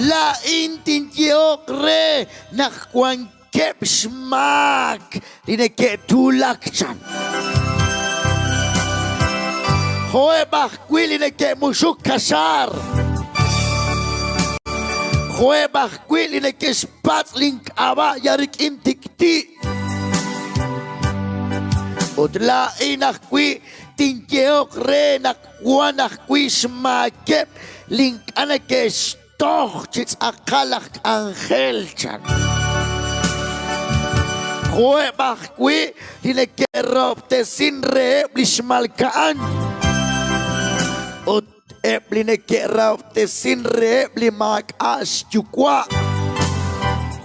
Laa'in tinyehoq re naq wankeb' xmaak li neke'tuulak chan. Jo'eb' ajwi' li neke'muxuk kaxaar. Jo'eb' ajwi' li neke'xpatz' link'ab'a' yal rik'in tik'ti'. Ut laa'in ajwi' tinyehoq re naq wan ajwi' xmaakeb' li ink'a' neke'xtoj chi tz'aqal aj k'anjel, chan. Jo'eb' ajwi' li neke'rahob'tesin reheb' li xmalka'an ut eb' li neke'rahob'tesin reheb' li maak'a' xyuwa',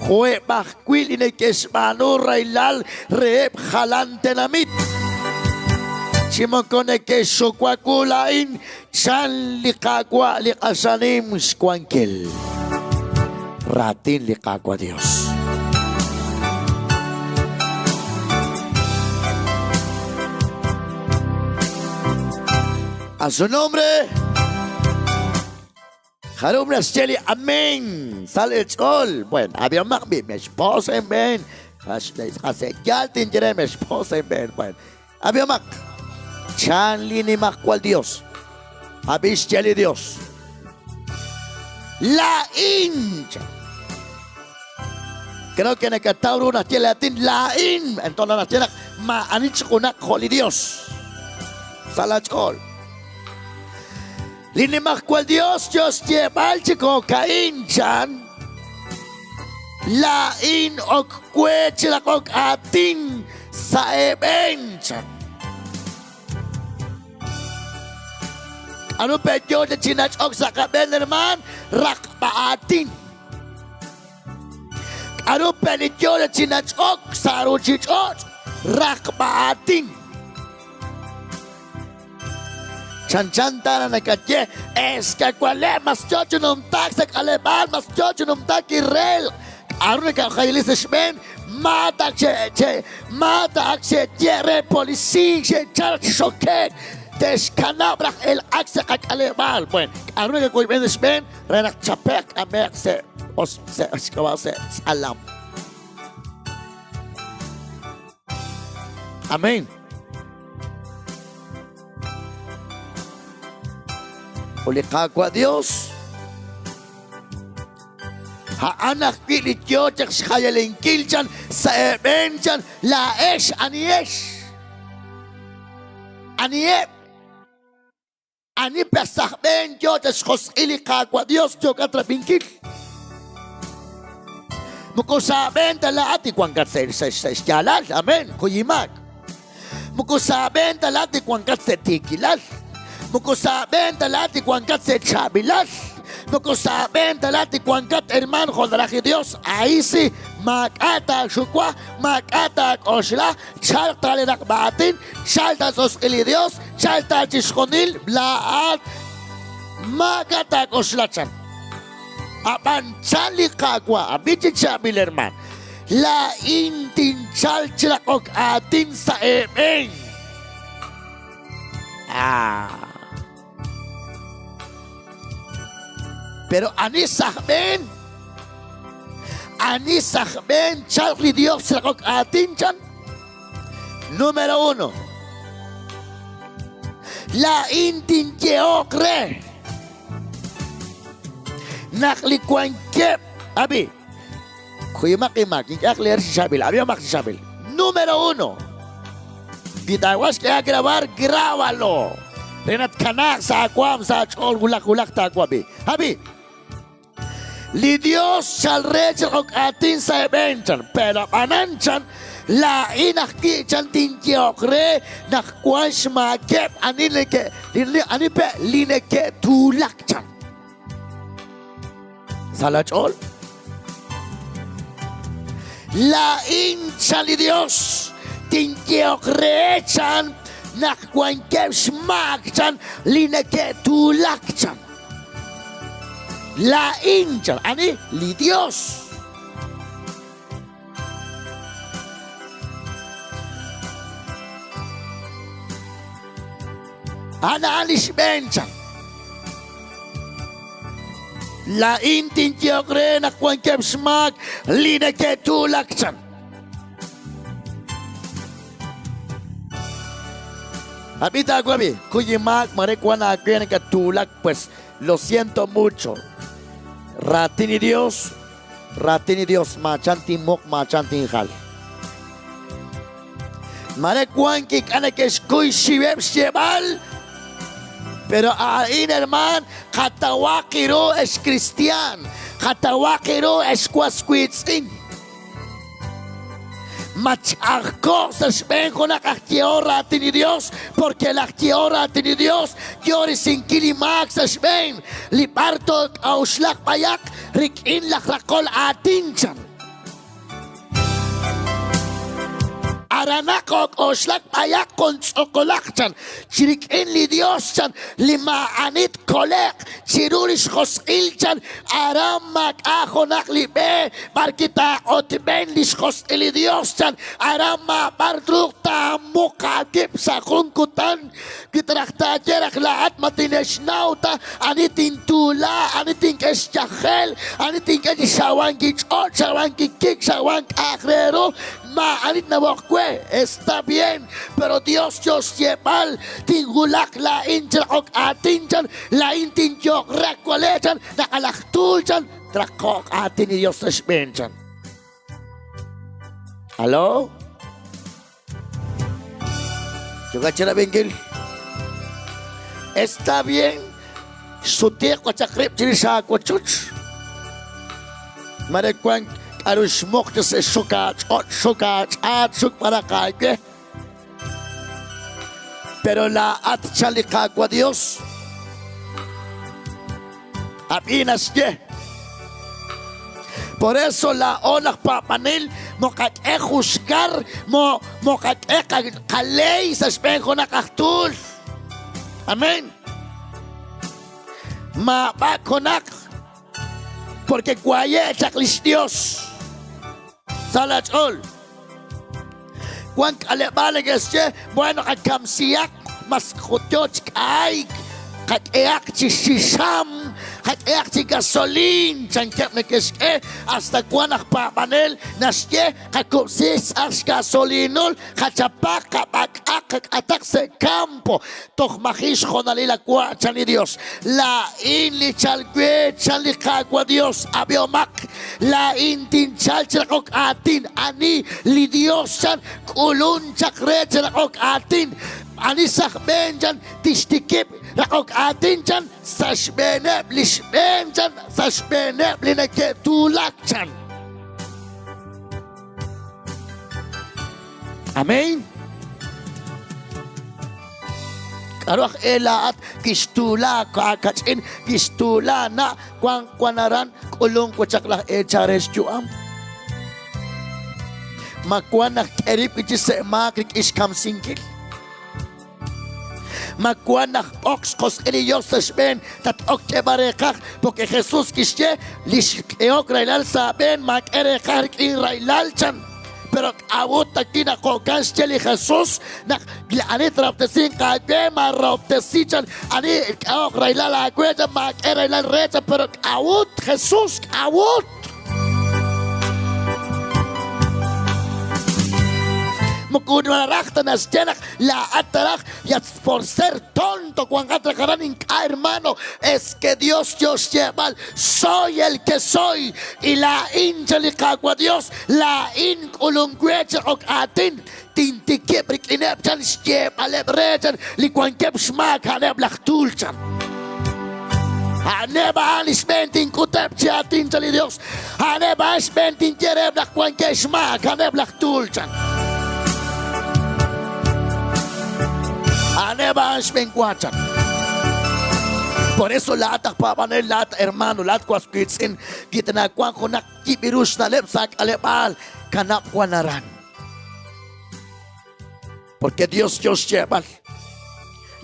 jo'eb' ajwi' li neke'xb'aanu rahilal reheb' jalan tenamit, chi moko neke'xxuwa wu laa'in, chan li Qaawa' li q'axal nim xwankil. Raatin li Qaawa' Dios. A su nombre. Jarub naxye li amén. Sal el Bueno, había mi, mi esposa en ben. Yal tinye mi esposa en ben. Bueno, había maq. Chan li nimajwal Dios. Habix li Dios. La hincha. Creo que nakataw ru naxye latin laa'in. Entonces naxye naq maa'ani chik junaq jo' li Dios. Sa' laach'ool. Li Nimajwal Dios yo xyeeb'al chi jo'ka'in chan, Laa'in ok we chi raqok aatin sa' eeb'een chan. K'aru pe' yo chi nach'ok sa' qab'een hermaan? Raqb'a aatin. K'aru pe' li yo chi nach'ok sa' ruuchich'och'? Raqb'a aatin. Chanchan ta naq nakaye, Es kawaleb' mas yo chi numtaak sa' k'aleb'aal, mas yo chi numtaak li relq'. K'aru nakajayali sa' xb'een? Ma ta che ma ta ak xe'ye re polisiiy xe'chalk chi xoke'k te'xkanab' raj elq'ak sa' qak'aleb'aal. Bueno, k'aru nakawoyb'en sa' xb'een re naq tchape'q k'ame'q sa' sa' xk'ab'a' sa' tz'alam. Amén. Ut li Qaawa' Dios, a'an ajwi' li yoo chaq xjayalinkil chan sa' eeb'een chan laa'ex anihex. Aniheb'? Ani pe' sa' b'een yoo chaq xjosq'il li Qaawa' Dios yookat rab'inkil? Moko sa' aab'een ta laa'at li wankat sa' xyaalal, amén, kuy inmaak. Moko sa' aab'een ta laa'at li wankat sa' tiikilal. Moko sa' aab'een ta laa'at li wankat sa' chaab'ilal. Moko sa' aab'een ta laa'at li wankat, hermaan, jo' naraj li Dios. Ahí sí, maak'a' taaxuwa, maak'a' taak'oxla, chalq ta li raqb'a aatin, chalq ta xjosq'il li Dios, chalq ta chixjunil, laa'at maak'a' taak'oxla chan. Ab'an chan li Qaawa', ab'i chi chaab'il hermaan, Laa'in tinchalq chi raqok aatin sa' eeb'een. Ah. Pero ani sa' b'een? Ani sa' b'een chalq li Dios chi raqok aatin chan? Número uno. Laa'in tinyehoq re naq li wankeb' ab'i Kuyumaq inmaak, ink'ehaq leer chi chaab'il, ab'ihomaq chi chaab'il. Número uno, wi taawaj xk'ehaq grabar, grábalo. Re naq tkanaaq sa' aawaam, sa' aach'ool wulaj wulaj taawab'i. Ab'i, li Dios chal re chi raqok aatin sa' eeb'een chan, pero ab'anan chan, laa'in ajwi' chan tinyehoq re naq wank xmaakeb' ani neke' ani pe' li neke'tuulak chan. Sa' laach'ool. Laa'in chan li Dios tinyehoq re chan naq wankeb' xmaak chan li neke'tuulak chan. Laa'in chan ani li Dios. A'an a'an li xb'een chan. Laa'in tinyehoq re naq wankeb' xmaak li neke'tuulak chan. Ab'i taawab'i, kuy inmaak mare wan aawe nakattuulak, pues lo siento mucho. Raatin li Dios, raatin li Dios, maachan tinmuq, maachan tinjal. Mare wank ink'a' neke'xkuy xxiweb' xyeeb'al, pero a'in hermaan, qatawaq ru ex kristiaan, qatawaq ru ex was wiitz'in. Match'a'ajko'k sa' xb'een junaq aj yehol raatin li Yos, porque laj yehol raatin li Yos yo risinkil li maak sa' xb'een li b'ar took'a'uxlaq b'ayaq rik'in laj raqol aatin, chan. Aranaq ok'oxlak b'ayaq qontz'oqolaq chan chi rik'in li Dios chan li maa'ani tkole'q chiru li xjosq'il chan aran maak'a' junaq li b'e b'arwi' taaq'otb'en li xjosq'il li Dios chan aran maab'ar truuq taamuq aawib' sa' jun kutan Wi ta raj taaye raj laa'at ma tine'xnaw ta ani tintuula, ani tink'e xyajel, ani tink'e chi xawanki ch'och', xawanki kik, xawan k'a'aq re ru, maa'ani tnawoq we. Está bien, pero Dios yo xyeeb'al, tinwulaq laa'in chi raqok aatin chan, laa'in tinyooq re wale chan, naq alaj tuul chan, traqoq aatin li Dios sa' xb'een chan. Hello? Yo'kat Está bien xsutiiq chaq rib' chirix aawochoch. Mare wank k'aru xmuq chi sa' xxuk aach'och', xxuk aach'aat, xuk b'araq aawe. Pero laa'at chan li Qaawa' Dios. Ab'i naxye. Por eso laa'o laj paab'anel moqak'e juzgar, mo moqak'e qaley sa' xb'een junaq aj tuul. Amén. Maab'ak junaq porque waye' chaq lix Dios. Sa' la ch'ool. Wank k'aleb'aal neke'xye, bueno, qakamsihaq mas yo chi k'ayk, qak'ehaq chi xixam, qak'ehaq chi gasoliin, chankeb' neke'xk'e, hasta wank aj paab'anel naxye, qakub'si xtz'aq xgasoliinul, qachapaq, qab'ak'aq, qak'ataq sa' campo. Toj maji' xjoonalil awa', chan li Dios. Laa'in li chalk we, chan li Qaawa' Dios, ab'ihomaq, laa'in tinchal chi raqok aatin. Ani li Dios, chan, k'ulun chaq re chi raqok aatin. Ani sa' xb'een, chan, tixtikib' raqok aatin, chan, sa' xb'eeneb' li xb'een, chan, sa' xb'eeneb' li neke'tuulak, chan. Amén. K'aru aj e laa'at kixtuula aakach'in, kixtuula na' wank wan aran k'ulunk chaq laj eechal re xyu'am. Ma wank naq k'erib' chi se'maak rik'in xkamsinkil? Ma wank naq ok xjosq'il li Yos sa' xb'een tat-ok k'eeb'al reeqaj? Porque Jesús kixye, Li xk'ehok rahilal sa' aab'een maak'e reeqaj rik'in rahilal, chan. Pero k'a'ut tawi' naq jo'kan xye li Jesús naq li ani trahob'tesinq aawe maarahob'tesi, chan. Ani k'ehok rahilal aawe, chan, maak'e rahilal re, chan. Pero k'a'ut, Jesús, k'a'ut? Moko naraj ta naxye naq laa'at taraj yat por ser tonto wanqat raj aran ink'a' hermano es que Dios yo xyeeb'al soy el que soy y laa'in chan li Qaawa' Dios laa'in k'ulunk we chi ok aatin tintikib' rik'ineb' chan xyeeb'aleb' re chan li wankeb' xmaak a'aneb' laj tuul chan. A'aneb' a'an li xb'een tink'uteb' chi aatin chan li Dios. A'aneb' a'an xb'een tinye reheb' naq wankeb' xmaak a'aneb' laj tuul chan. A'aneb' a'an xb'een wa chan. Por eso laa'at aj paab'anel, laa'at hermano, laa'at was wiitz'in, wi tanawanq junaq yib' ru xna'leb' sa' k'aleb'aal, kanab' wan aran. Porque Dios yo xyeeb'al.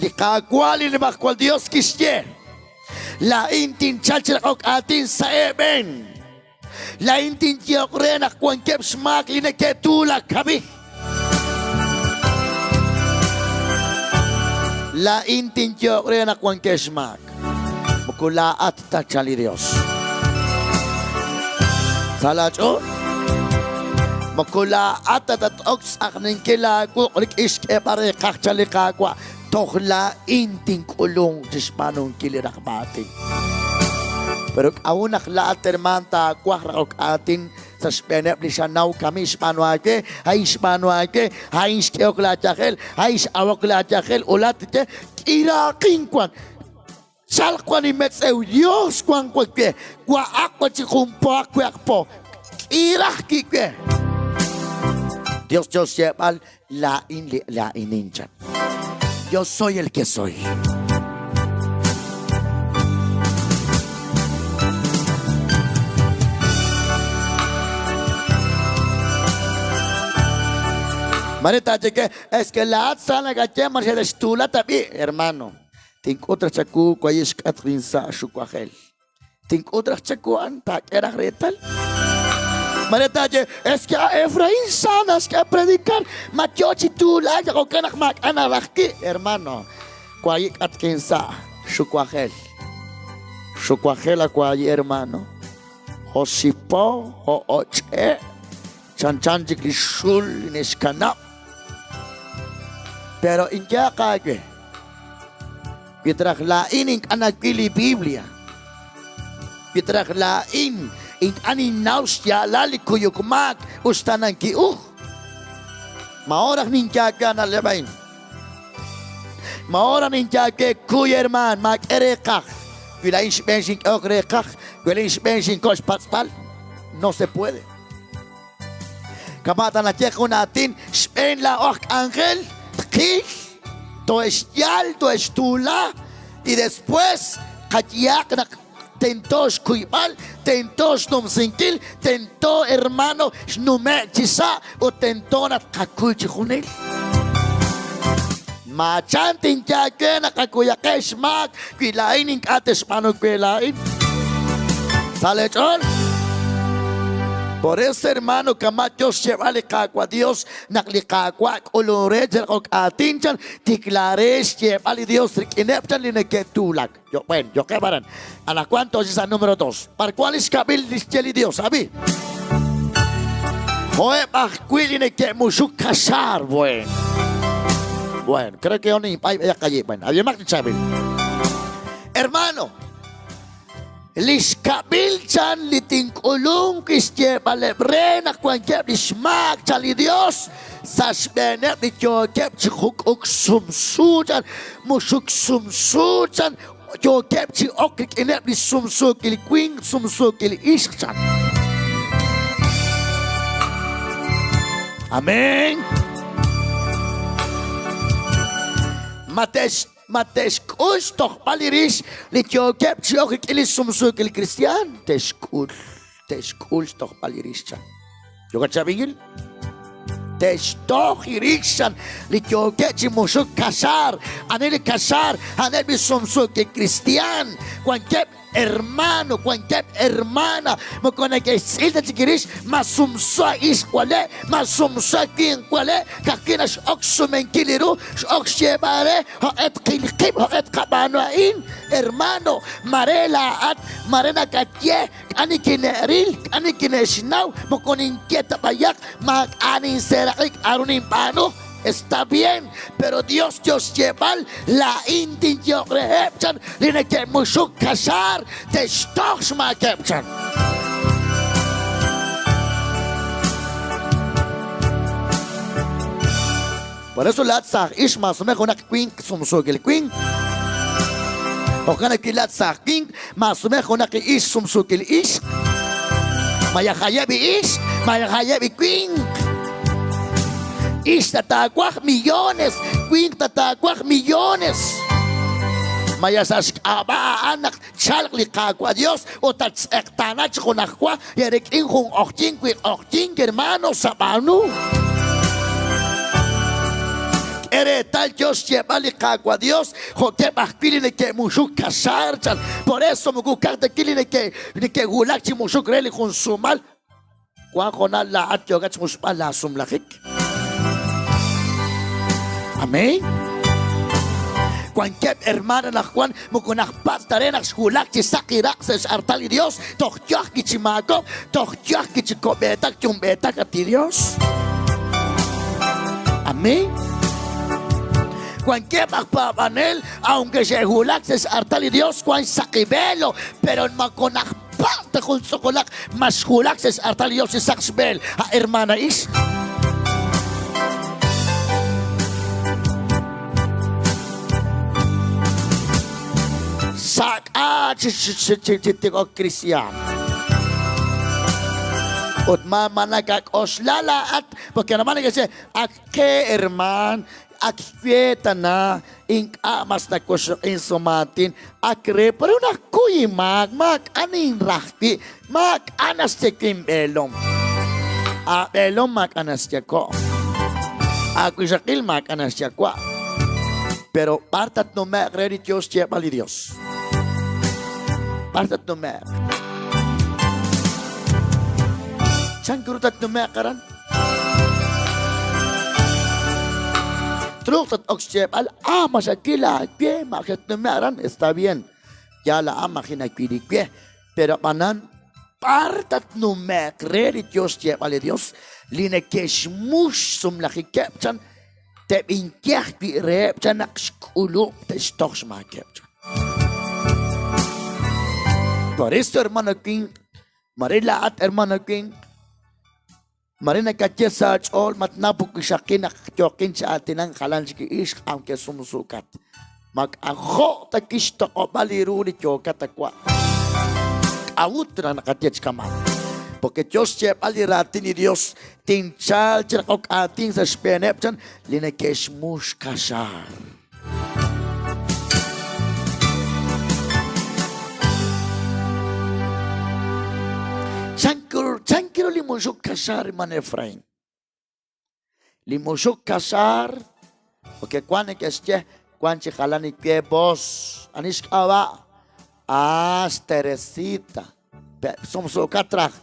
Li Qaawa' li Nimajwal Dios kixye, Laa'in tinchal chi raqok aatin sa' eeb'een. Laa'in tinyehoq re naq wankeb' xmaak li neke'tuulak ab'i. Laa'in tinyehoq re naq wankeb' xmaak. Moko laa'at ta chan li Dios. Sa laach'ool. Moko laa'at ta tat-ok xtz'ajninkil laawuq' rik'in xk'eeb'al reeqaj chan li Qaawa', toj laa'in tink'ulunq chi xb'aanunkil li raqb'a aatin. Pero k'a'ut naq laa'at hermaan taawaj raqok aatin sa' xb'eeneb' li xanaw kami xb'aanu aawe, a'in xb'aanu aawe, a'in xk'ehok laayajel, a'in x'awok laayajel, ut laa'at tye, K'iraaqin wan. Chalq wan inmetz'ew, Dios wank we we, wa'aq wa chi jun poaq we aj po, k'iraj ki we. Dios yo xyeeb'al, laa'in li laa'inin chan. Yo soy el que soy. Mare taaye ke, es que laa'at sa nakaye ma xe'xtuula tab'i', hermano. Tink'ut raj chawu waye' xk'atq linsa' xuwajel. Tink'ut raj chawu a'an taak'e raj reetal. Mare taaye, Es que a Efraín sa naxk'e predicar, ma yo chi tuulak naq jo'kan naq maak'a' naraj wi'. Hermano, waye' k'atq insa' xuwajel. Xuwajel a waye' hermano. Jo' sipo, jo' och'e', chanchan chik li xul li ne'xkanab'. Pero inyaq aawe, wi traj laa'in ink'a' nawil li Biblia, wi traj laa'in ink'a' ninnaw xyaalal li kuyuk maak uxtaananki uj, ma hora ninyaaka na'leb' a'in? Ma hora ninyaake kuy hermaan, maak'e reeqaj, wi laa'in xb'een xink'ehok reeqaj, wi laa'in xb'een xinko' xpatz'b'al, no se puede. Kama' ta naye jun aatin, xb'een laa'o aj k'anjel, tqil, tohe'xyal, tohe'xtuula, y después qayehaq naq tento xkuyb'al, tento xnumsinkil, tento hermano xnume'k chi sa' ut tento naq tqakuy chi junil. Maachan tinye aawe naq qakuyaqeb' xmaak wi laa'in ink'a' te'xb'aanu we laa'in. Sa' leech'ool. Por eso, hermano, kama' yo xyeeb'al li Qaawa' Dios naq li Qaawa' k'ulun re chi raqok aatin chan, tikla re xyeeb'al li Dios rik'ineb' chan li neke'tuulak. Yo, bueno, yo'qeb' aran. Anaqwan tooxik sa' número dos. B'ar wank li xkab'il li xye li Dios? Ab'i. Jo'eb' ajwi' li neke'muxuk kaxaar. Bueno. Bueno, creo que oni bay b'ayaq qayi. Bueno, ab'imaq chi chaab'il. Hermano, li xkab'il chan li tink'ulunk xyeeb'aleb' re naq wankeb' li xmaak chan li Dios sa' xb'eeneb' li yookeb' chi juk'uk sumsu chan, muxuk sumsu chan, Yookeb' chi ok rik'ineb' li sumsuukil winq, sumsuukil ixq, chan. Amén. Ma te'x ma te'xk'ul xtojb'al li rix li yookeb' chi ok rik'in li sumsuukil kristiaan? Te'xk'ul, te'xk'ul xtojb'al li rix, chan. Yookat chab'inkil? Te'xtoj rix chan li yookeb' chi muxuk kaxaar. Ani li kaxaar? A'aneb' li sumsuukil kristiaan. Wankeb' hermano, wankeb' hermana moko neke'xtz'il ta chik rix ma sumsu a ixq wale', ma sumsu a winq wale', ka'ajwi' nax'ok xsumenkil li ru, x'ok xyeeb'al re, jo'q'e tqil qib', jo'q'e tqab'aanu a'in. Hermano, mare laa'at, mare nakaye K'a' nikine'ril, k'a' nikine'xnaw, moko ninye ta b'ayaq, maak'a' ninseeraq'i k'aru ninb'aanu. Está bien, pero Dios yo xyeeb'al, laa'in tinyehoq reheb' chan li neke'muxuk kaxaar, te'xtoj xmaakeb' chan. Por eso laa'at saaj ixq maasume junaq winq sumsuukil winq. Jo'kan ajwi' laa'at saaj winq maasume junaq ixq sumsuukil ixq. Mayajayeb' li ixq, mayajayeb' li winq. Ix ta taawaj millones, winq ta taawaj millones. Maya sa' xk'ab'a' a'an naq tchalq li Qaawa' Dios ut tattz'eqtaana chi junajwa ye rik'in jun q'oqyink wi q'oqyink, hermano, sab'aanu. K'e reetal yo xyeeb'al li Qaawa' Dios jo'keb' ajwi' li neke'muxuk kaxaar chan. Por eso moko ka'aj ta wi' li neke'wulak chi muxuk re li jun sumal, Wank hoonal laa'at yookat xmuxb'al laasumlajik. Amén. Wankeb' hermaan anaqwan moko najpatz' ta re naq xwulak chi saq li raq' sa' x'artal li Dios, toj yo ajwi' chi maakob'k, toj yo ajwi' chi ko'b'eetak yumb'eetak at li Dios. Amén. Wankeb' aj paab'anel, aunque xe'wulak sa' x'artal li Dios, wank xsaqi velo, pero moko najpatz' ta jun tz'uqulaq ma xwulak sa' x'artal li Dios chi saq xb'eel. A hermana ix. Sak'a chi tik'ok kristiaan. Ut ma ma nakak'oxla laa'at, porque naman neke'xye, ak qe hermaan, ak we tana, ink'a' mas nawoxloq'in sumaatin, ak re, pero nakuy inmaak, maak'a' ninraj wi', maak'a' naxye wi' inb'eelom. Aab'eelom maak'a' naxye ko'. Aawixaqil maak'a' naxye wa'. Pero b'ar tatnume'q re li Dios xyeeb'al li Dios? B'ar tatnume'q? Chan ru tatnume'q aran? Truuq tat-ok xyeeb'al, ah, ma xawil aawe, ma xatnume' aran, está bien. Yaal a'an maji nawil li we. Pero ab'anan, b'ar tatnume'q re li Dios xyeeb'al li Dios li neke'xmux xsumlajikeb' chan teb'inye ajwi' reheb' chan naq xk'ulub' te'xtoj xmaakeb' chan. Por eso, hermano winq, mare laa'at, hermano winq, mare nakaye sa' aach'ool matnaw wixaqil naq yooqin chi aatinank jalan chik li ixq aunque sumsuukat. Mak'ajo' ta kixtoq'ob'a li ru li yookat awa'. K'a'ut naq naqaye chi kama'an? Porque yo xyeeb'al li raatin li Dios, tinchal chi raqok aatin sa' xb'eeneb' chan li neke'xmux kaxaar. Chan ru li muxuk kaxaar, hermano Efraín? Li muxuk kaxaar, porque wank neke'xye, wank chi jalan li we bos. Ani xk'ab'a'? Ah, xTeresita. Sumsuukat raj.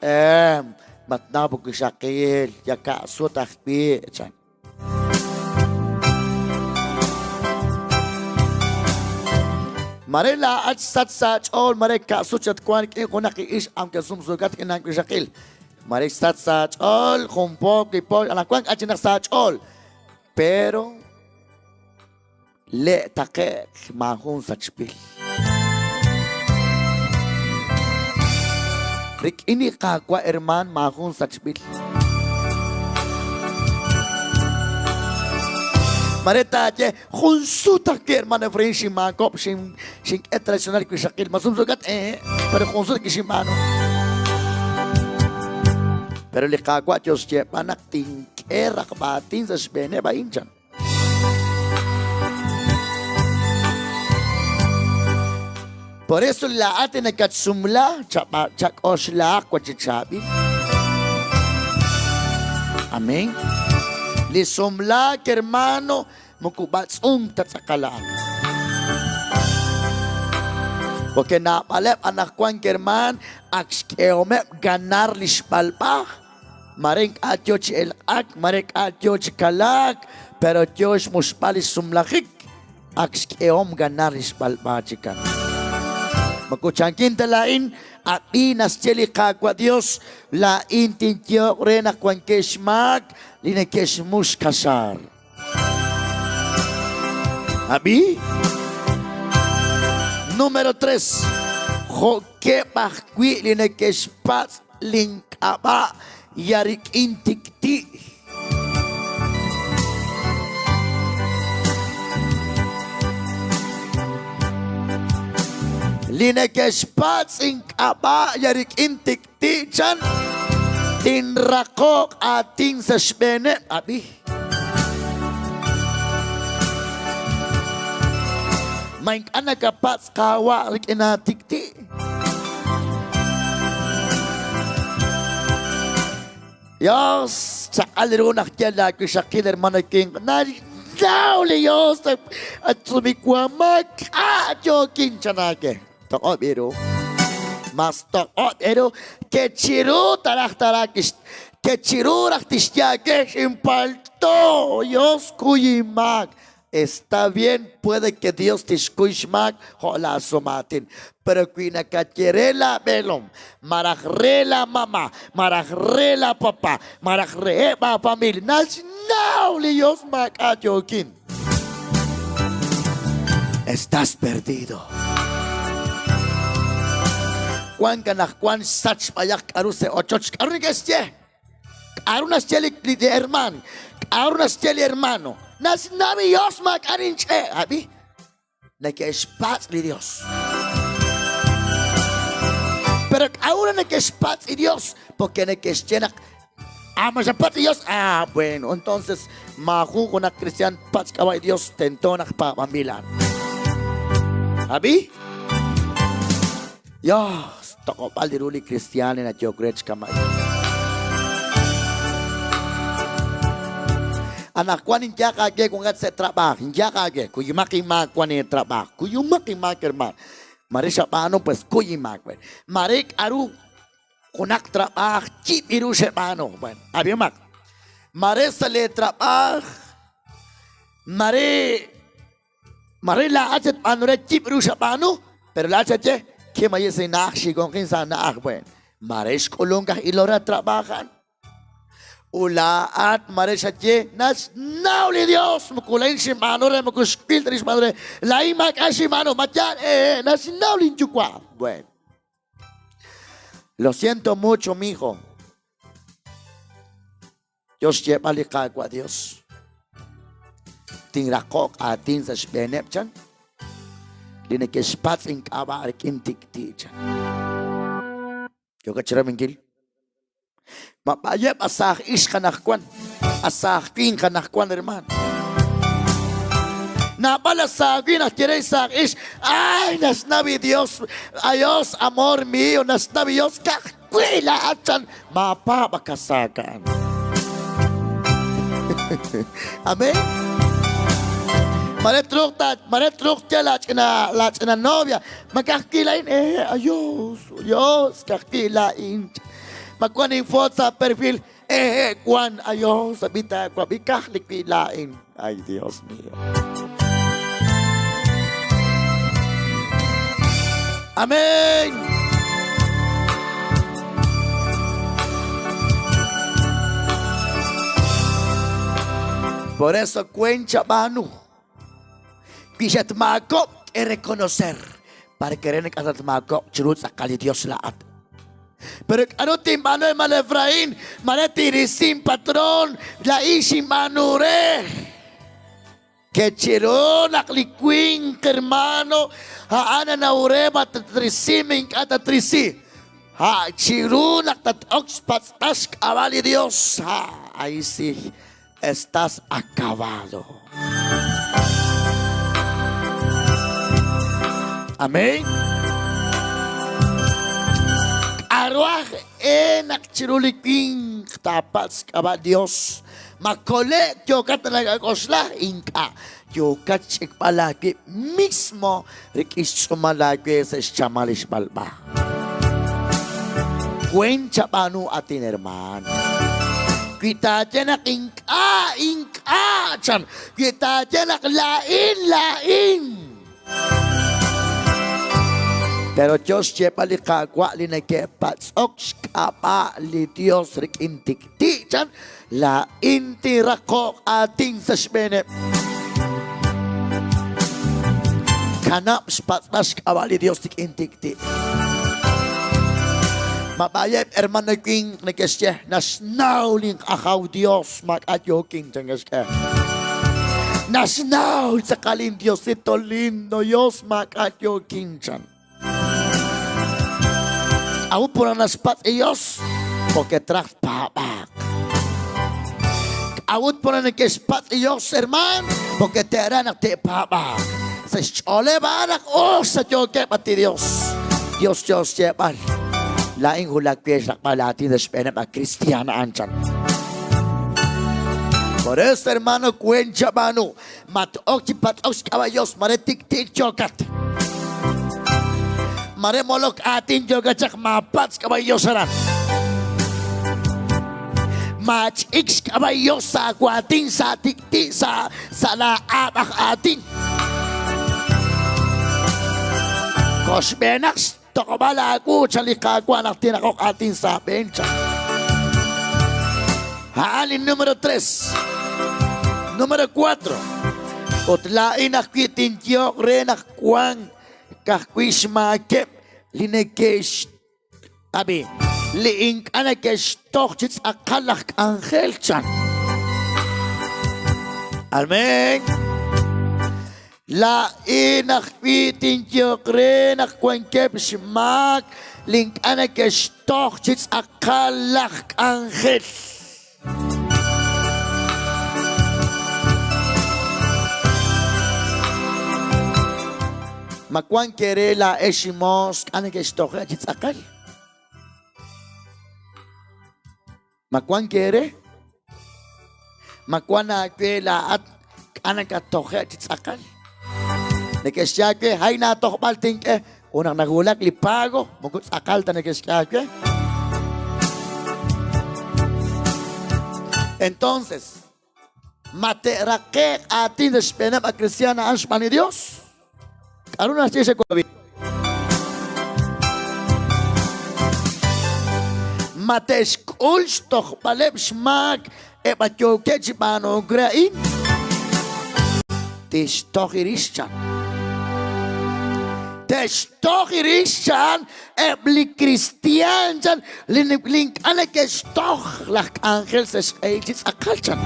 Eh, matnaw wixaqil, ya ka'sut ajwi', chan. Mare laa'at xsach sa' aach'ool, mare ka'sut xatwank rik'in junaq li ixq aunque sumsuukat rik'in aawixaqil. Mare xsach sa' aach'ool jun pook li pook anaqwan k'a' naq sa' aach'ool. Pero le' taqe'q maajun sachb'il. Rik'in li Qaawa' hermaan maajun sachb'il. Mare taaye jun sut ajwi' hermano Efraín xinmaakob'k xink'e traicionar wixaqil. Ma sumsukat? Eh, pero jun sut kixinb'aanu. Pero li Qaawa' yo xyeeb'al naq tink'e raqb'a aatin sa' xb'eeneb' a'in chan. Por eso laa'at li nakatsumla, chak'oxlahaq wa chi chaab'il. Amén. Li sumlaak, hermano, moko b'atz'unk ta tz'aqal a'an. Porque naab'aleb' anaqwan, hermaan, ak xk'ehomeb' ganar li xb'alb'a. Mare ink'a' yo chi elq'ak, mare ink'a' yo chi kalaak, pero yo xmuxb'al li xsumlajik, ak xk'ehom ganar li xb'alb'a chikan. Moko chankin ta laa'in, ab'i naxye li Qaawa' Dios, laa'in tinyehoq re naq wankeb' xmaak li neke'xmux kaxaar. Ab'i. Número 3. Jo'keb' ajwi' li neke'xpatz' link'ab'a' ya rik'in tik'ti'. Li neke'xpatz' ink'ab'a' ya rik'in tik'ti' chan, tinraqoq aatin sa' xb'eeneb'. Ab'i. Ma ink'a' nakapatz' Qaawa' rik'in aatik'ti'? Dios, chaq'al ru naq yal laawixaqil hermano winq. Naxnaw li Dios at sumiwamak k'a' yookin chanaawe. Toq'ob' eeru. Mas toq'ob' eeru ke chiru taraj tara ke chiru raj tixye aawe xinpalto. Dios kuy inmaak. Está bien, puede que Dios tixkuy xmaak jo' laasumaatin. Pero wi nakaye re laab'eelom, malaj re laamama, malaj re laapapa, malaj reheb' aafamiil, naxnaw li Yos maak'a' yookin. Estás perdido. Wank anaqwan xsach b'ayaq k'aru sa' ochoch. K'aru neke'xye? K'aru naxye li li hermaan? K'aru naxye li hermano? Naxnaw li Yos maak'a' ninch'e'. Ab'i, neke'xpatz' li Dios. Pero k'aru neke'xpatz' li Dios? Porque neke'xye naq Ah, ma xapatz' li Dios. Ah, bueno, entonces maajun junaq cristian patz' k'ab'a' li Dios tento naq paab'anb'il a'an. Ab'i? Dios, toq'ob'al ru li kristiaan li nayehok re chi kama'in. Anaqwan inyaq aawe wankat sa' trab'aaj, inyaq aawe, kuyumaq inmaak wan intrab'aaj, kuyumaq inmaak hermaan. Mare xab'aanu, pues kuy inmaak. Mare k'aru junaq trab'aaj yib' ru xeb'aanu. Bueno, ab'ihomaq. Mare sa' lee trab'aaj, mare Mare laa'at xatb'aanu re yib' ru xab'aanu, pero laa'at xaye, Kim ayi' sa' inna'aj xigonqin sa' na'aj. Bueno, mare xk'ulunk aj ilol re trabajan. Ut laa'at mare xaye, Naxnaw li Dios, moko laa'in xinb'aanu re, moko xwil ta li xb'aanu re. Laa'in maak'a' xinb'aanu, ma yaal, eh, naxnaw lin yuwa'. Bueno. Lo siento mucho, mijo. Yo xyeeb'al li Qaawa' Dios, Tinraqoq aatin sa' xb'eeneb' chan li neke'xpatz' ink'ab'a' rik'in tik'ti' chan. Yookat chirab'inkil? Ma b'ayeb' a saaj ixq anaqwan, a saaj winq anaqwan, hermano. Naab'al a saaj winq naq ye re saaj ixq, ay, naxnaw li Dios, ayos, amor mío, naxnaw li Dios, ka'aj Wi laa'at chan maapaab' akasaak a'an. Amén. Mare truuq ta, mare truuq ye laach'ina laach'ina novia, ma ka'ajwi' laa'in, eh, ayos, Dios, ka'ajwi' laa'in. Ma wan infoto sa' perfil, eh, eh, wan, ayos, sabi taawab'i ka'ajli wi' laa'in. Ay, Dios mío. Amén. Por eso cuencha banu. Wi xatmaakob'k k'e reconocer para que re nak'atatmaakob'k chiru tz'aqal li Dios laa'at. Pero k'aru tinb'aanu hermano Efraín? Mare tinrisi inpatron, laa'in xinb'aanu re. Ke chiru naq li winq hermano a'an nanaw re ma tatrisi ma ink'a' tatrisi. Ha chiru naq tat-ok xpatz'b'al xk'ab'a' li Dios. Ha, ahí sí estás acabado. Amén. K'aru aj e naq chiru li winq taapatz' xk'ab'a' Dios? Ma kole'k yookat nakak'oxla? Ink'a'. Yookat xch'ikb'al aawib' mismo rik'in xtz'uumal aawe sa' xchamal li xb'alb'a. Weent chab'aanu, at inhermaan. Wi taaye naq ink'a', ink'a', chan. Wi taaye naq laa'in, laa'in. Pero yo xyeeb'al li Qaawa' li neke'patz'ok xk'ab'a' li Dios rik'in tik'ti', chan, laa'in tinraqoq aatin sa' xb'eeneb'. Kanab' xpatz'b'al xk'ab'a' li Dios rik'in tik'ti'. Ma b'ayeb' hermano winq neke'xye, naxnaw lin Ajaw Dios, maak'a' yookin, chan ke'xk'e. Naxnaw tz'aqal lin Diosito lindo, Dios, maak'a' yookin, chan. K'a'ut pura naxpatz' li Dios? Porque traj tpaab'aaq. K'a'ut pura neke'xpatz' li Dios, hermaan? Porque te'raj naq te'paab'aaq. Sa' xch'ooleb' a'an naq us sa' yookeb' at li Dios. Dios yo xyeeb'al. Laa'in wulak we xraqb'al aatin sa' xb'eeneb' a kristiaan a'an chan. Por eso, hermano, weent chab'aanu. Mat-ok chi patz'ok xk'ab'a' Dios, mare tik'ti'ik yookat. Mare molok aatin yookat chaq, maapatz' xk'ab'a' Dios aran. Maach'ik xk'ab'a' li Yos sa' aawaatin, sa' atik'ti', sa' sa' laa'aab' aj aatin. Koxb'eenaq xtoq'ob'al aawu, chan li Qaawa' naq tinraqoq aatin sa' aab'een, chan. A'an li número 3. Número 4. Ut laa'in ajwi' tinyehoq re naq wank ka'ajwi' xmaakeb' li neke'x Ab'i, li ink'a' neke'xtoj chi tz'aqal laj k'anjel, chan. Amén. Laa'in ajwi' tinyehoq re naq wankeb' xmaak li ink'a' neke'xtoj chi tz'aqal laj k'anjel. Ma wank eere laa'ex xmoos k'a' neke'xtoje' chi tz'aqal? Ma wank eere? Ma wank aawe laa'at k'a' nakattoje' chi tz'aqal? Neke'xye aawe, hay naatojb'al tink'e. Ut naq nawulak li pago, moko tz'aqal ta neke'xk'e aawe. Entonces, ma te'raqe'q aatin sa' xb'eeneb' a kristiaan a'an xb'aan li Dios? K'a'ru naxye xewab'i? Ma te'xk'ul xtojb'aleb' xmaak eb' a yookeb' chi b'aanunk re a'in? Tixtoj irix chan. Te'xtoj irix chan eb' li kristiaan chan li ink'a' neke'xtoj laj k'anjel sa' xq'ehil chi tz'aqal chan.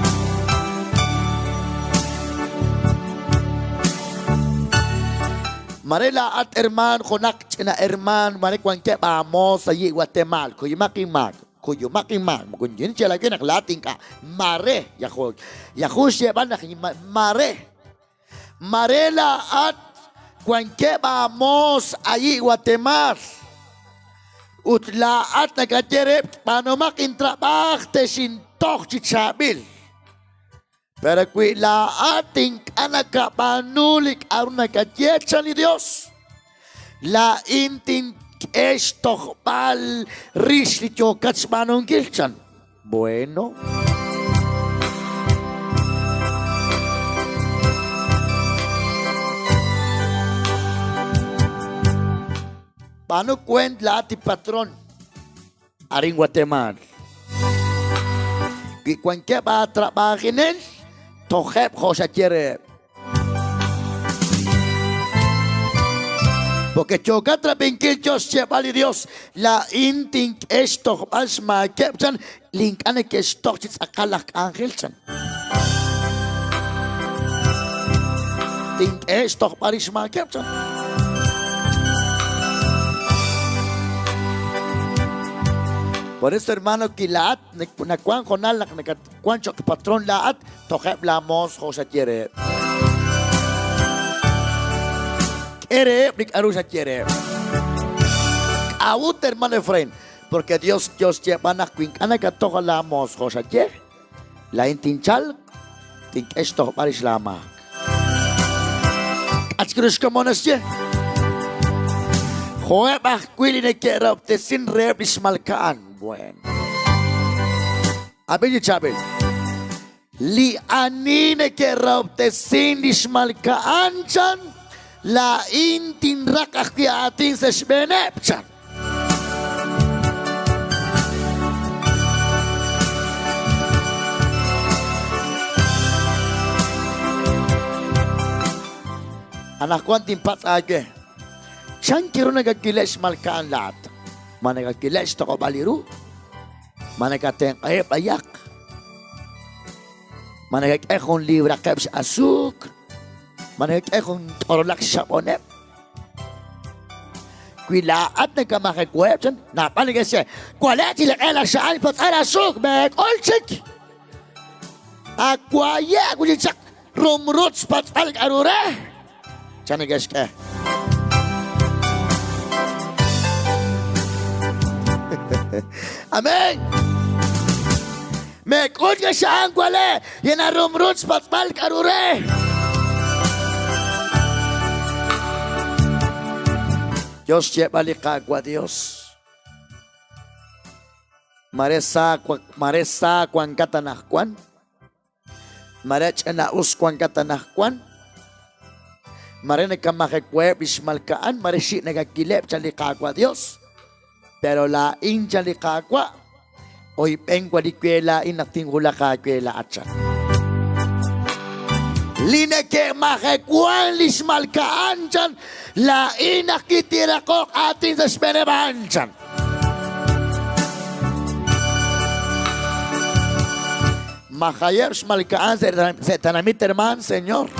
Mare laa'at hermaan junaq ch'ina hermaan mare wankeb' aamoos sa' yi Guatemal kuyumaq inmaak kuyumaq inmaak moko ninye chi naq laa'at ink'a' mare yaju yaju xyeeb'al naq mare Mare laa'at wankeb' aamoos ayi' Watemaal ut laa'at nakaye reheb' b'aanumaq intrab'aaj texintoj chi chaab'il. Pero wi laa'at ink'a' nakab'aanu li k'a'ru nakaye chan li Dios, laa'in tink'e xtojb'al rix li yookat xb'aanunkil chan. Bueno. B'aanu kuent laa'at li patron arin Guatemala. Wi wankeb' aatrab'ajinel, tojeb' jo' xaye reheb'. Porque yookat rab'inkil yo xyeeb'al li Dios, laa'in tink'e xtojb'al xmaakeb' chan li ink'a' neke'xtoj chi tz'aqal laj k'anjel chan. Tink'e xtojb'al li xmaakeb' chan. Por eso, hermano, kilaat nawank honal naq wank cho'q patron laa'at, tojeb' laamoos jo' xaye reheb'. K'e reheb' li k'aru xaye reheb'. K'a'ut, hermano Efraín? Porque Dios yo xyeeb'al naq wi ink'a' nakatoj laamoos jo' xaye, laa'in tinchalq, tink'e xtojb'al rix laamaak. K'a' chik ru xkomon naxye? Jo'eb' ajwi' li neke'rahob'tesin reheb' li xmalka'an. Bueno. Ab'i chi chaab'il. Li ani neke'rahob'tesin li xmalka'an chan, laa'in tinraq ajwi' aatin sa' xb'eeneb' chan. Anaqwan tinpatz' aawe, chan kiru nakawileb' xmalka'an laa'at? Ma nakawileb' xtoq'ob'al li ru? Ma nakatenq'aheb' b'ayaq? Ma nakak'e jun libraqeb' x'asuukr? Ma nakak'e jun t'orolaq xxab'oneb'? Wi laa'at nakamajewoheb' chan, naab'al neke'xye, Wale' chi leq'e laj xa'an patz'al asuuk, meek'ul chik! Awaye' wi' chaq rumrut xpatz'b'al k'aru re, chan neke'xk'e. Amén. Meek'ul li xa'an wale, yena rumrut xpatz'b'al k'aru re. Yo xyeeb'al li Qaawa' Dios. Mare sa mare sa wankat anaqwan. Mare ch'ina'us wankat anaqwan. Mare nakamajewaeb' li xmalka'an, mare xik' nakakileb' chan li Qaawa' Dios. Pero laa'in chan li Qaawa', oyb'en wa li we laa'in naq tinwulaq aawe laa'at chan. Li neke'majewan li xmalka'an chan, laa'in naq kitiraqoq aatin sa' xb'eeneb' a'an chan. Majayeb' xmalka'an sa' tenamit hermaan, Señor.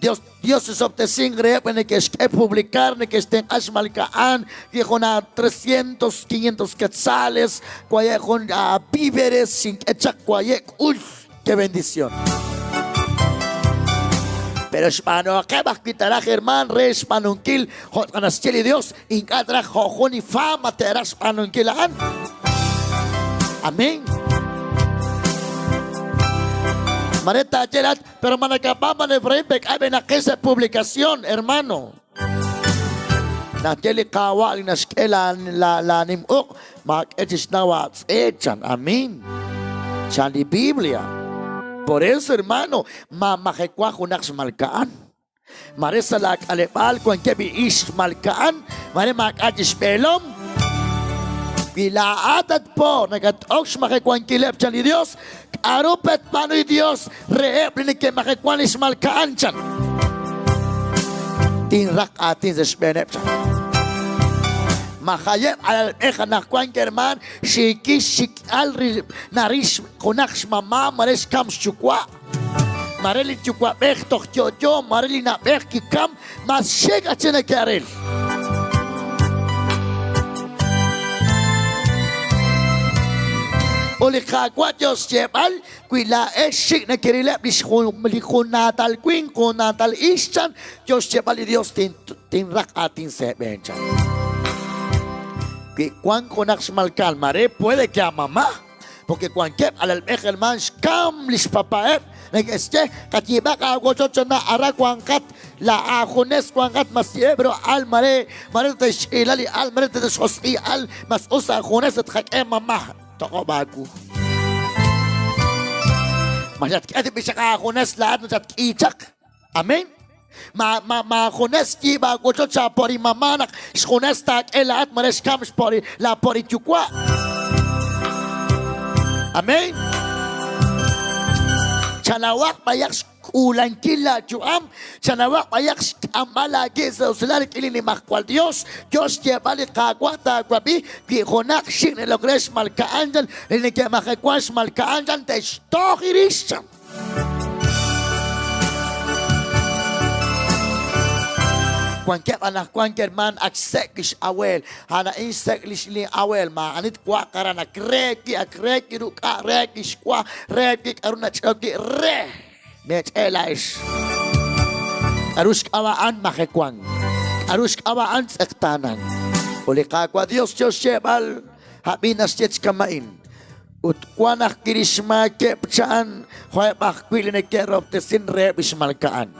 Dios, Dios chisob'tesink reheb' li neke'xk'e publicar, neke'xtenq'a xmalka'an, wi jun a 300, 500 quetzales, waye' jun a víveres, xink'e chaq waye' k'ul. ¡Qué bendición! Pero xb'aanuhaqeb' ajwi' taraj hermaan re xb'aanunkil jo' naxye li Dios, ink'a' taraj jo' jun li fama te'raj xb'aanunkil a'an. Amén. Mare taaye laat, pero ma nakab'aman Efraín bek'a b'enaqil sa' publicación, hermano. Naxye li Qaawa' li naxk'e laanim uq', maak'e chixnaw aatz'e, chan. Amén. Chan li Biblia. Por eso, hermano, maamajewa junaq xmalka'an. Mare sa' laak'aleb'aal wankeb' li ixq xmalka'an, mare maak'a' chi xb'eelom. Wi laa'at at po nakat-ok xmajewankileb' chan li Dios, k'aru pe tb'aanu li Dios reheb' li neke'majewan li xmalka'an chan? Tinraq aatin sa' xb'eeneb' chan. Majayeb' alalb'ej anaqwan hermaan xiikil xik'al narix junaq xmama mare xkam xyuwa'. Mare li yuwa'b'ej toj yo'yo, mare li na'b'ej kikam, mas xik achi neke'ril. Ut li Qaawa' Dios xyeeb'al, wi laa'ex xik' nekerileb' li junaatal winq, junaatal ix chan, yo xyeeb'al li Dios tinraq aatin sa' eeb'een chan. Wi wank junaq xmalka'an, mare puede que a mamá, Porque wankeb' alalb'ej hermaan xkam li xpapa'eb' neke'xye qayiib'aq aawochoch na ara wanqat la aajunes wanqat mas pero al mare mare te'xch'iila li al mare te'xjosq'i al mas us aajunes tqak'e mamá toq'ob' aawu ma xatk'e tib'ixaq aajunes laa'at xatk'i chaq amén Ma, ma, maajunes yiib' aawochoch aapori mamá naq xjunes taak'e laa'at mare xkam xpori laapori yuwa'. Amén. Chanawaq b'ayaq xk'uulankil laayu'am, chanawaq b'ayaq xk'amb'al aawib' sa' usilal rik'in li Nimajwal Yos, yo xyeeb'al li Qaawa' taawab'i wi junaq xik' na'ilok re xmalka'an li neke'majewank xmalka'an te'xtoj rix chan. Wankeb' anaqwan hermaan ak xsek' li x'aweel. A'an a'in xsek' li x'aweel. Maa'ani twa'aq aran. Ak re wi', ak re wi' ruk'a', re wi' xwa, re wi' k'aru nach'e'ok wi', re. Meech'e' laa'ex. K'aru xk'ab'a' a'an? Majewank. K'aru xk'ab'a' a'an? Tz'eqtaanank. Ut li Qaawa' Yos yo xyeeb'al, Ab'i naxye chi kama'in, Ut wank ajwi' li xmaakeb' cha'an jo'eb' ajwi' li neke'rahob'tesin reheb' li xmalka'an.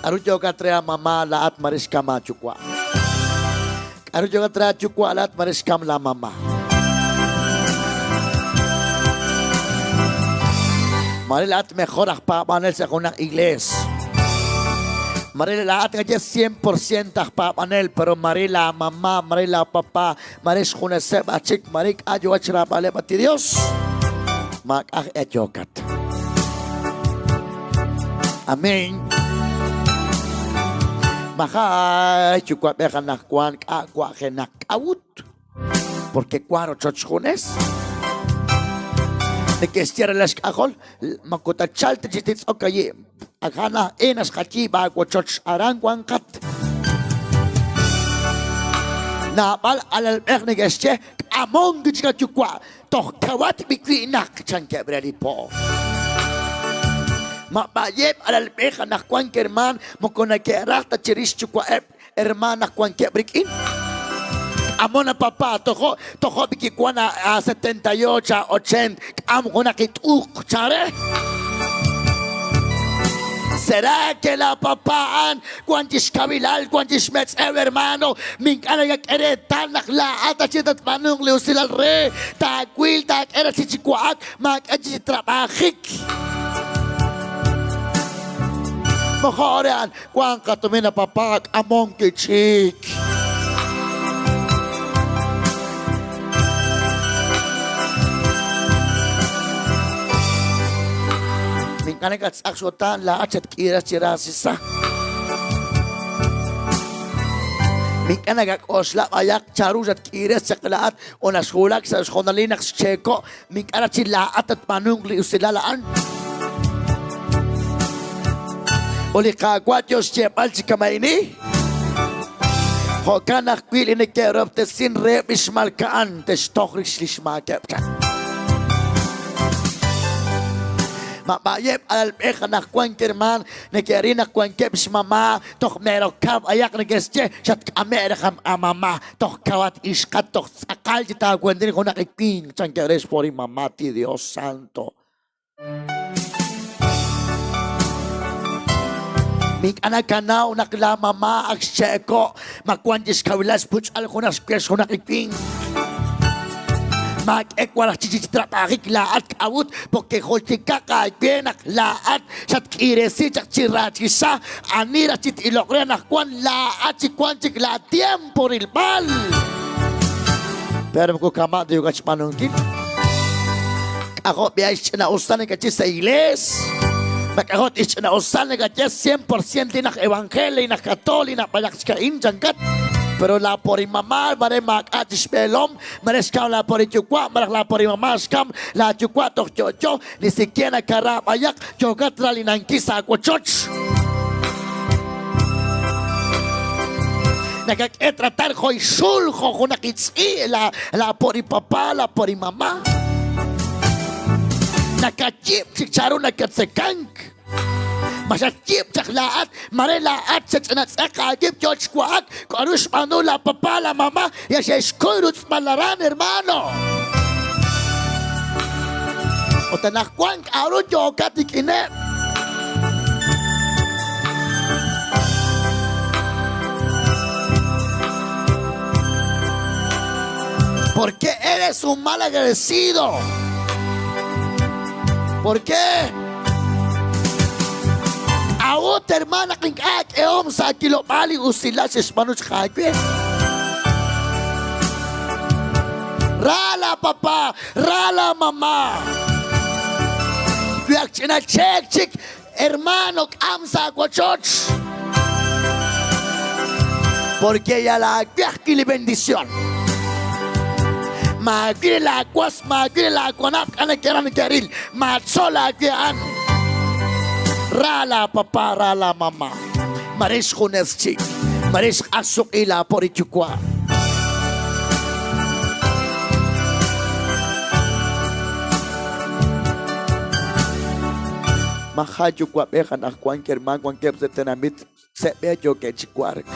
K'aru yookat re aamama laa'at mare xkam aayuwa'? K'aru yookat re aayuwa' laa'at mare xkam laamama? Mare laa'at mejor aj paab'anel sa' junaq iglees. Mare laa'at ngaye 100% aj paab'anel, pero mare laamama, mare laapapa Mare xjuneseb' aj chik, mare k'a' yookat xraab'aleb' at Dios, maak'a' aj yookat. Amén. Maja yuwa'b'ej anaqwan k'a' wa'jenaq k'a'ut. Porque wank rochoch xjunes. Neke'xye re laj xk'ajol, moko tachalk ta chi titz'ok ayi'. Ajan aj e naxqayiib' aawochoch aran wanqat. Naab'al alalb'ej neke'xye, K'amon chik ayuwa', toj kawat b'iwi'naq, chankeb' re li po. Ma b'a'yeb' alalb'ej anaqwan hermaan moko neke'raj ta chirix xyuwa'eb' hermaan naq wankeb' rik'in? K'amon a papá, tojo' tojo' b'ikiwan a 78 a 80, k'am junaq it'uq, chan re. Será que la papá a'an wan chi xkawilal, wan chi xmetz'ew, hermano? Mi ink'a' nakak'e reetal naq laa'at achi tatb'aanunq li usilal re, taawil, taak'e raj chi wa'ak, maak'e chi trab'ajik. Mojo' re a'an, wank qatumin a papá, k'amon kich'ik. Ink'a' nakatz'aq x'otan, laa'at xatk'iiras chi raasisa. Ink'a' nakak'oxla b'ayaq chanru xatk'iires chaq laa'at o naxwulak sa' xjoonalil naq xcheeko', ink'a' raj chi laa'at tatb'aanunq li usilal a'an. Ut li Qaawa' yo xyeeb'al chi kama'ini, Jo'kan ajwi' li neke'rahob'tesin reheb' li xmalka'an te'xtoj rix li xmaakeb', chan. Ma b'a'yeb' alalb'ej anaqwan hermaan neke'ril naq wankeb' xmama' toj mero kaw b'ayaq neke'xye, Xatk'ame' raj amama'. Toj kawat ixqat toj tz'aqal chi taawendil junaq li winq chankeb' re xpori mamá ti Dios santo. Ink'a' nakanaw naq laa mamá ak xche'ko' ma wan chi xkawilal xpuch'al junaq xwex junaq li winq. Maak'e waraj chi trab'ajik laa'at k'a'ut porque jultikaq aawe naq laa'at xatk'iiresi chaq chi raachisa ani raj chi t-iloq re anaqwan laa'at chi wank chik laa tiempo rilb'al. Pero moko kama' ta yookat xb'aanunkil. K'ajo' b'ihay xch'ina'usal nakaye sa' iglees. Ma k'ajo' tixch'ina'usal nakaye 100% li naq evangelio, li naq católico, li naq b'ayaq chika'in chankat. Pero la por mamá mare maak'a' chixb'eelom, mare xkam la por yuwa', malaj la por mamá xkam la yuwa' toj yo'yo, ni siquiera nakara b'ayaq yookat ralinankil sa' wochoch. Nakak'e tratar jo' ixul, jo' junaq itz'i, la, la por papá, la por mamá. Nakayib' chik charu nakatzekank. Ma xayib' chaq laa'at, mare laa'at xach'inatz'eq aayib' yoo chi wa'ak, k'a'ru xb'aanu la papá, la mamá, ya xe'xkuy rutz'b'al aran, hermano. Ut anaqwan k'a'ru yookat rik'ineb'. ¿Por qué eres un mal agradecido? ¿Por qué? K'a'ut, hermana, naq ink'a' k'ehom sa' kilob'aal li usilal xe'xb'aanu chaq aawe? Ra la papá, ra la mamá. Wi ak ch'ina cheek chik, hermano, k'am sa' wochoch. Porque yal aawe ajwi' li bendición. Maawil laawas, maawil laawanab', k'a neke'raj neke'ril. Maatzol aawe a'an. Ra laa papá, ra laa mamá. Mare xjunes chik. Mare xq'asuq'i laa pori yuwa'. Maja yuwa'b'ej anaqwan hermaan wankeb' sa' tenamit sa' b'e yookeb' chi wark.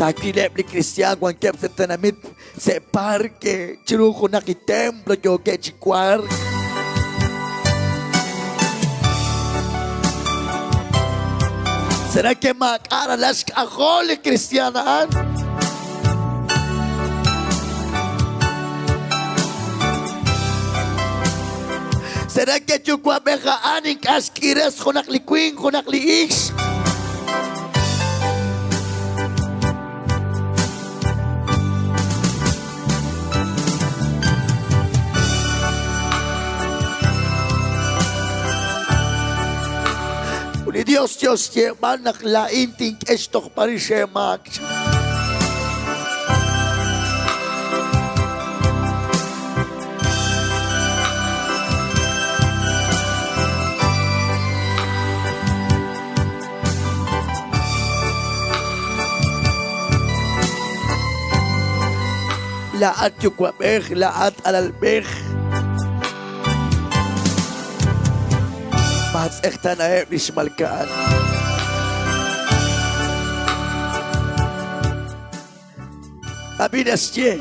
Taawileb' li kristiaan wankeb' sa' tenamit sa' parque chiru junaq li templo yookeb' chi wark. ¿Será que maak'a' ralal xk'ajol li kristiaan a'an? ¿Será que yuwa'b'ej a'an ink'a' xk'ires junaq li winq, junaq li ixq? Ut li Dios yo xyeeb'al naq laa'in tink'e xtojb'al rix eemaak. Laa'at yuwa'b'ej, laa'at alalb'ej. Maatz'eqtaanaheb' li xmalka'an. Ab'i naxye.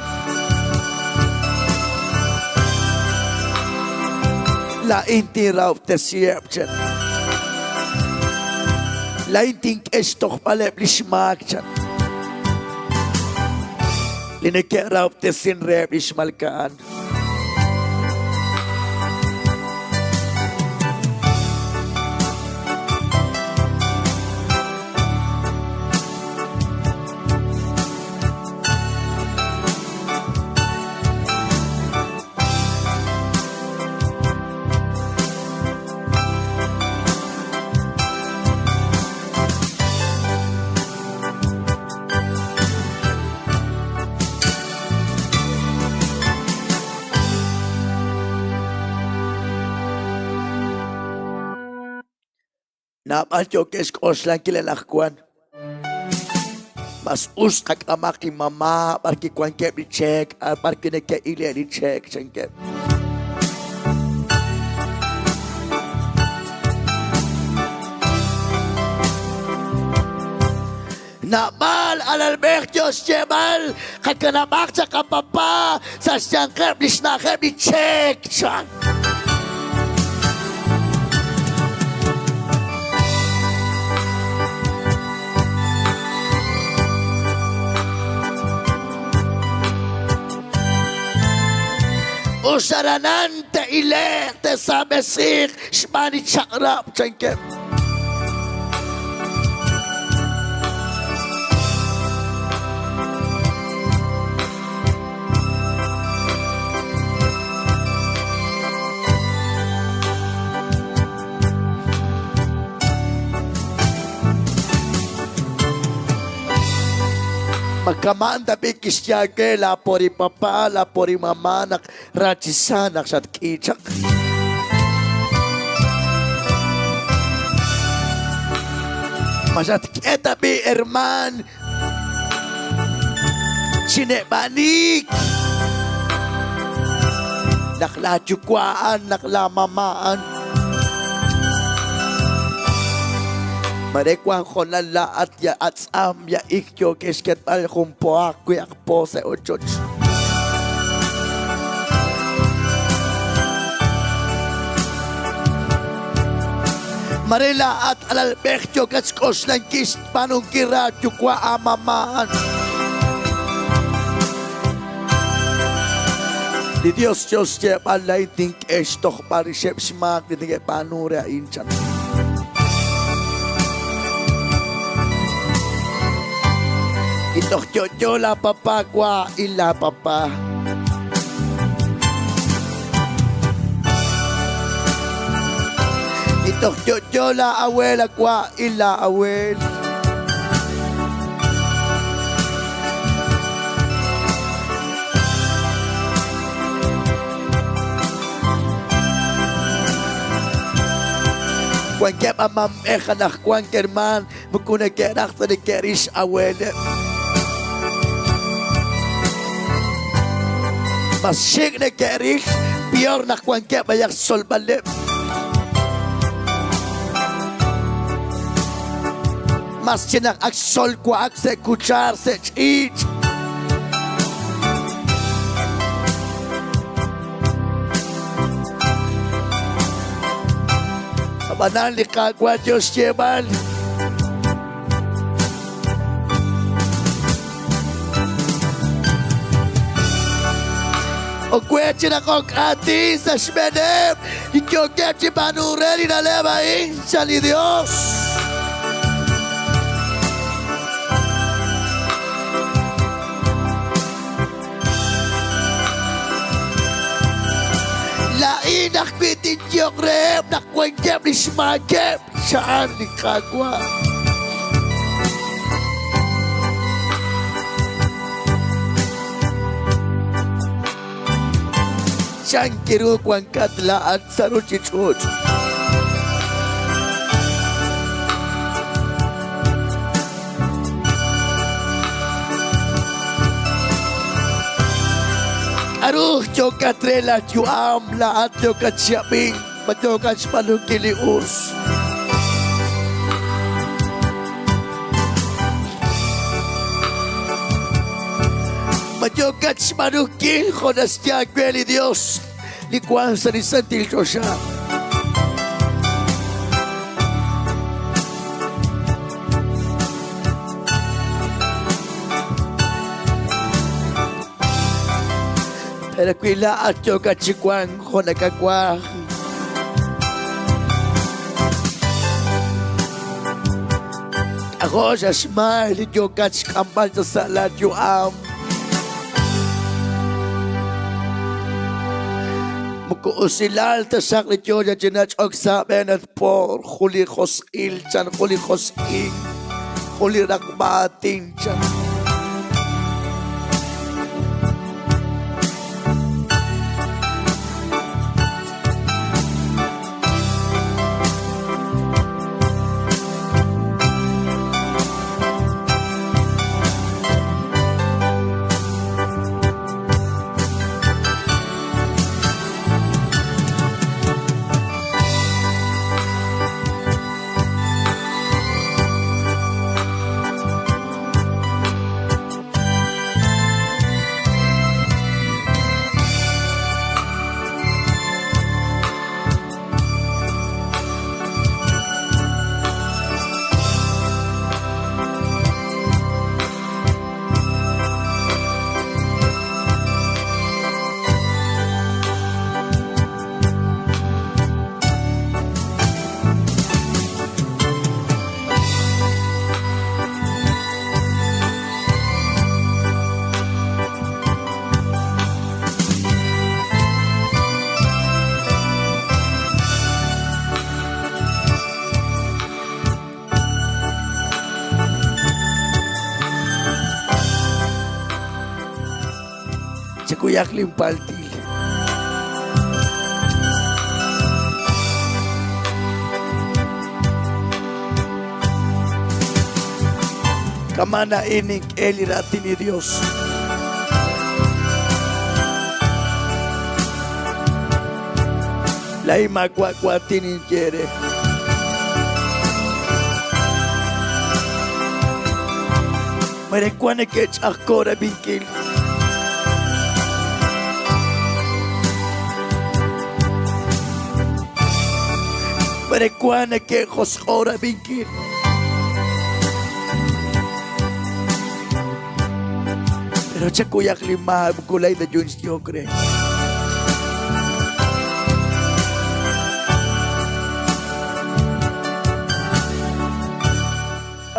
Laa'in tinrahob'tesiheb', chan. Laa'in tink'e xtojb'aleb' li xmaak, chan. Li neke'rahob'tesin reheb' li xmalka'an. Naab'al yookeb' xk'oxlankil anaqwan. Mas us qak'amaq li mama' b'arwi' wankeb' li cheek, b'arwi' neke'ile' li cheek, chankeb'. Naab'al alalb'ej yo xyeeb'al, Qakanab'aq chaq qapapa sa' xyanqeb' li xna'ajeb' li cheek, chan. Us aranan te'ile'q te'saab'esiiq xb'aan li chaq'rab', chankeb'. Ma kama'an tab'i' kixye aawe laaporipapa, laaporimama naq Rachisa naq xatk'i chaq. Ma xatk'e tab'i' hermaan chi neb'a'nik naq laayuwa' a'an, naq laamama' a'an. Mare wank hoonal laa'at ya atz'am ya ik yookex xketb'al jun pohaq wi' aq po sa' ochoch. Mare laa'at alalb'ej yookat xk'oxlankil xb'aanunkil raayuwa' aamama' a'an. Li Dios yo xyeeb'al laa'in tink'e xtojb'al rixeb' xmaak li neke'b'aanu re a'in, chan. Y toj yo'yo la papá wa il la papá. Y toj yo'yo la abuela wa il la abuel. Wankeb' amamb'ej anaqwan hermaan moko neke'raj ta neke'ril x'abueleb'. Mas xik' neke'ril, pior naq wankeb' b'ayaq xtzolb'aleb'. Mas chi naq ak xtzol wa'ak sa' kuchar, sa' ch'iich'. Ab'anan li Qaawa' yo xyeeb'al, Ok we chi raqok aatin sa' xb'eeneb' li yookeb' chi b'aanunk re li na'leb' a'in, chan li Yos. Laa'in ajwi' tinyehoq reheb' naq wankeb' li xmaakeb', chan li Qaawa'. Chan ru wankat laa'at sa' ruuchich'och'? K'aru yookat re laayu'am laa'at yookat chi ab'ink ma yookat xb'aanunkil li us? Ma yookat xb'aanunkil jo' naxye aawe li Yos li wank sa' li santil choxa? Pero wi laa'at yookat chi wank jo' nakawaj. K'ajo' xaxmaay li yookat xk'amb'al chaq sa' laayu'am. Moko usilal ta xaq li yoo chi nach'ok sa' aab'een at poor, jun li josq'il chan, jun li josq'ink, jun li raqb'a aatin chan. Chakuyaq linpaltil. Kama' a'in nink'e li raatin li Yos. Laa'in maawa' waatin ninye eere. Mare wank neke'ch'ajko' rab'inkil. Mare wank neke'josq'o' rab'inkil. Pero chakuyaq li maak moko laa'in ta yun xyehok re.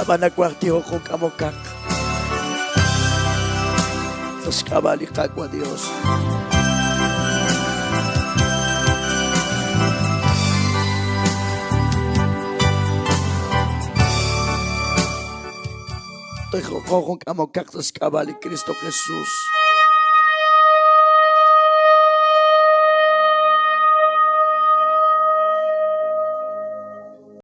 Ab'an nawaj tijok jun k'amokaq sa' xk'ab'a' li Qaawa' Dios. Tijoqo jun k'amokaq sa' xk'ab'a' li Kristo Jesus.